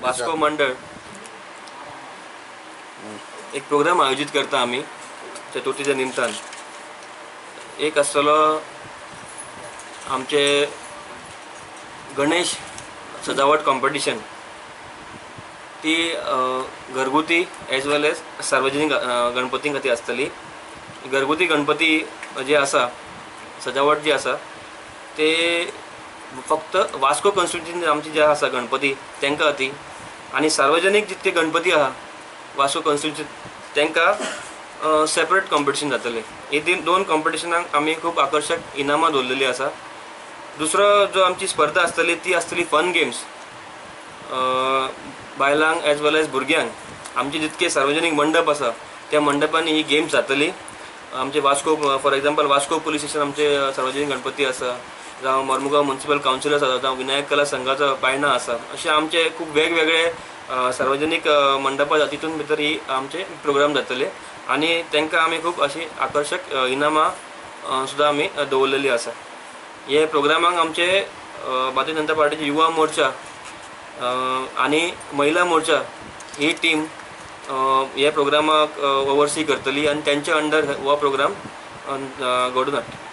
वास्को मंडळ एक प्रोग्राम आयोजीत करता आमी चतुर्थीच्या निमतान. एक आसतलो आमचे गणेश सजावट कॉम्पिटिशन. ती घरगुती एज वेल एज सार्वजनीक गणपती खातीर आसतली. घरगुती गणपती जे आसा, सजावट जी आसा, ते फक्त वास्को कॉन्स्टिट्युन्सी आमची जे आसा गणपती तांकां खातीर आनी सार्वजनीक जितके गणपती आहा वास्को कॉन्स्टिट्युन्सी तांकां सेपरेट कॉम्पिटिशन जातलें. ही तीन दोन कॉम्पिटिशनाक आमी खूब आकर्शक इनामां दवरलेली आसा. दुसरो जो आमची स्पर्धा आसतली ती आसतली फन गेम्स. बायलांक एज वेल एज भुरग्यांक आमचे जितके सार्वजनीक मंडप आसा त्या मंडपांनी ही गेम्स जातली. आमचे Vasco, for example, Vasco police station आमचे सार्वजनीक गणपती आसा, जावं मर्मुगांव म्युन्सिपल कावन्सील आसा, जावं विनायक कला संघाचो बायणा आसा, अशे आमचे खूब वेगवेगळे सार्वजनीक मंडपां आसा. तितून भितर ही आमचे प्रोग्राम जातले आनी तांकां आमी खूब अशी आकर्शक इनामां सुद्दां आमी दवरलेली आसा. हे प्रोग्रामाक आमचे भारतीय जनता पार्टीचे युवा मोर्चा आनी महिला मोर्चा ही टीम हे प्रोग्रामाक ओवरसी करतली आनी तेंच्या अंडर हो प्रोग्राम घडून हाडटली.